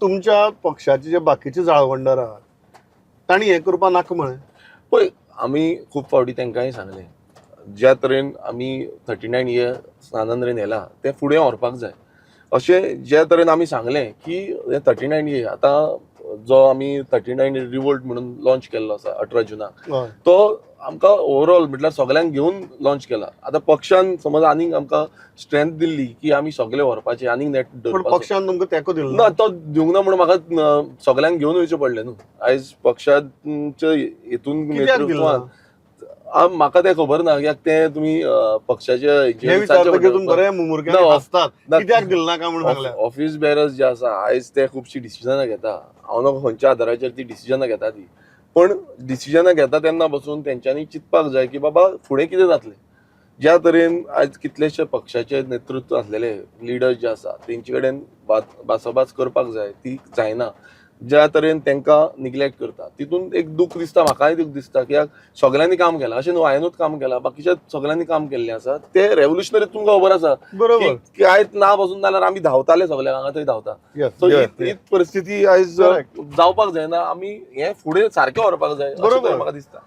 तुमच्या पक्षाचे जे बाकीचे जाळवणदार आहात, तांणी हें करपा नाका म्हळें? पळय, आमी खूब फावटी तांकांय सांगलें, ज्या तरेन आमी 39 ए आनंद व्हेला तें फुडें व्हरपाक जाय. अशें ज्या तरेन आमी सांगलें की हे 39 ए, आतां जो आमी 39 रिवोल्ट म्हणून लॉन्च केल्लो आसा 18 जुनाक, तो आमकां ओवरऑल म्हटल्यार सगल्यांक घेवन लॉन्च केला. आतां पक्षान समज आनीक आमकां स्ट्रेंथ दिल्ली की आमी सगळे व्हरपाचे, आनीक नेट पण दवरपाचो. पक्षान तुमकां तेंको दिलो ना, तो दिवंक ना म्हणून म्हाका सगल्यांक घेवन वयचें पडलें न्हू. आयज पक्षाचे हेतून कित्याक दिलो नेतृत्वान ना? म्हाका तें खबर ना, कित्याक तें तुमी पक्षाचे हे हेचेर विचारतकीर विचारचें तुमी पडटा. बरे मुमुरक्यांनी ना, हांसतात. ना. कित्याक दिलो ना काय म्हणून सांगल्या. ऑफिस बेरर्स जे आसा आयज, ते खुबशीं डिसिजनां घेता. हांव नको खंयच्या आदाराचेर ती डिसिजनां घेता ती, पण डिसिजनां घेता तेन्ना बसून तेंच्यांनी चिंतपाक जाय की बाबा, फुडें कितें जातलें. ज्या तरेन आयज कितलेशे पक्षाचे नेतृत्व आसलेले लिडर्स जे आसा, तेंचे कडेन भासाभास करपाक जाय, ती जायना. ज्या तरेन तांकां निग्लेक्ट करता, तितून एक दूख दिसता. म्हाकाय दूख दिसता, कित्याक सगल्यांनी काम केलां अशें न्हू. हांवेनूच काम केलां, बाकीच्या सगल्यांनी काम केल्लें आसा. ते रेव्होल्युशनरी तुमकां खबर आसा की आयज ना बसून जाल्यार आमी धांवताले सगळे हांगा थंय धांवता. सो ही परिस्थिती आयज जावपाक जायना. आमी हें फुडें सारकें व्हरपाक जाय अशें तरी म्हाका दिसता.